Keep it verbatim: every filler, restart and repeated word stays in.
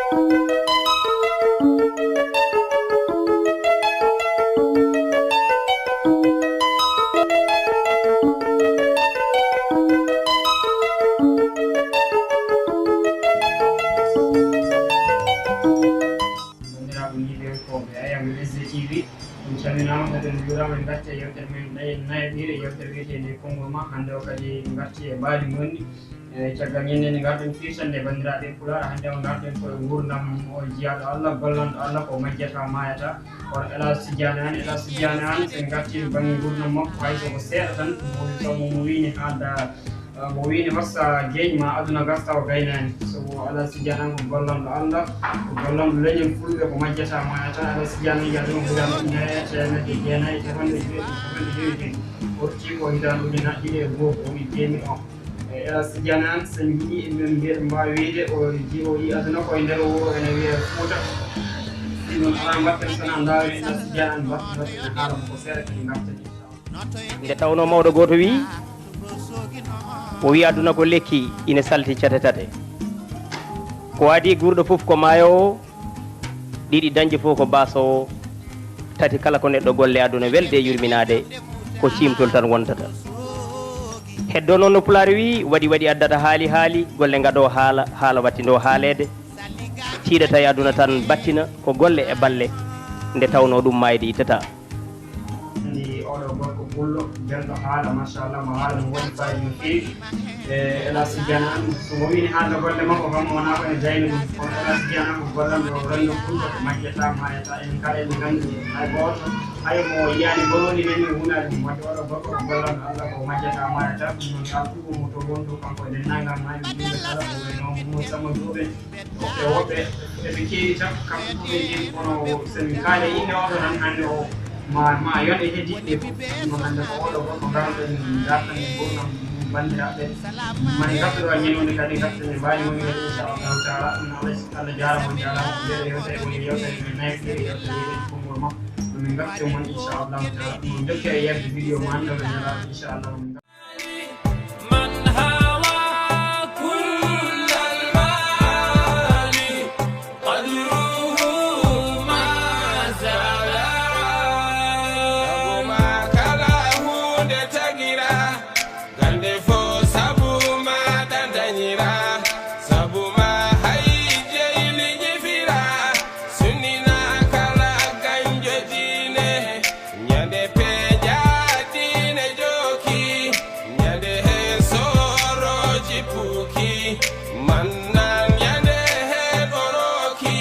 Banndiraaɓe yiiɓe ko ɓe ayam S D T V, on calminaama, kadi on njuuraama. En ngarti e yewtere men ɗaye nayaɓire, yewtere wiyeteende Konngol Maa. Hannde o kadi en ngarti e mbaadi ngonɗi. E caggal ñande nde ngarɗen firtande banndiraaɓe Pulaar, hannde o ngarɗen ko e nguurndam o jiyaaɗo Allah, gollanɗo Allah, ko majjata, maayata. Kono Elhadji Tidiane Anne, Elhadji Tidiane Anne, so en ngartii to bannge nguurndam makko, hay so ko seeɗa tan, mo woni, so mo, mo wiyni haalda, eh, mo wiyni wasa geeñ ma aduna gas tawa gaynaani. So ko Elhadji Tidiane Anne ko gollanɗo Allah, ko gollanɗo leñol Fulɓe, ko majjata, maayata. Elhadji Tidiane Anne, aduna ko hitaande ujunere e teemedde jeenayi e capanɗe joyi, capanɗe joyi e joyi. O ruttii ko hitaande ujunere ɗiɗi e go'o, ko woni deux mille un. E Elhadji Tidiane Anne, so en njiɗii, eɗen mbiya, eɗen mbaawi wiyde o ji-, o yii aduna ko e nder wuro, ene wiyee Fuuta. Ɗum noon, alaa mbaɗten so wonaa ndaarde Elhadji Tidiane Anne, mbaɗten, mbaɗten haala makko seeɗa, kadi ngarten, inchallah. Nde tawnoo mawɗo gooto wii, o wii aduna ko lekki, ina salti cate tate. Ko adii guurɗo fof ko maayoowo, ɗiɗi dañde fof ko baasoowo, tati kala ko neɗɗo golle aduna welde e yurminaade, ko ciimtol tan wontata. Heddoo noon no Pulaar wii, waɗi waɗi addata haali haali, golle ngaɗoo haala, haala wattindoo haaleede. Tiiɗata e aduna tan battina, ko golle e balle, nde tawnoo ɗum maayde ittataa. Anndi oɗo gorko pullo, belɗo haala, machallah, mo haala mum waɗi faayiida no feewi. E Elhadji Tidiane Anne, so mo wiyni haalde golle makko kam, wonaa ko ene jayna ɗum. Kono Elhadji Tidiane Anne ko gollanɗo renndo fulɓe, ko majjata, maayata. Enen kala eɗen nganndi, hay gooto, hay mo yiyaani bonooɗi men, min wuunaani ɗum. Wadde oɗo gorko ko gollanɗo Allah, ko majjata, maayata. Ɗum noon, kala ɗum mo to wondu, kanko e denndaangal maayɓe, yimɓe kala, ko wayi no Mamadou Samba Diop en. Woɓɓe, woɓɓe eɓe keewi tan, kamɓe fof ɓe keewi, kono so min kaali e innde oɗo tan, hannde o ma, ma yon e heddii ɓe fof. Ɗum noon, hannde ko oɗo gorko ngarɗen, ngarɗen gurdam banndiraaɓe. Mani ngartuɗo e ñande wonde kadi, ngarten e mbaadi woni kadi, inchallahu taala. Ɗum noon, Allah, Allah jaaraama, on jaaraama. Ndeɗo yewtere woni yewtere men nayaɓire, yewtere wiyeteende Konngol Maa. Ɗum min ngarti e mon, inchallahu taala. Ɗum noon, ndokkee e yeeɓde vidéo mo hannde o, inchallah.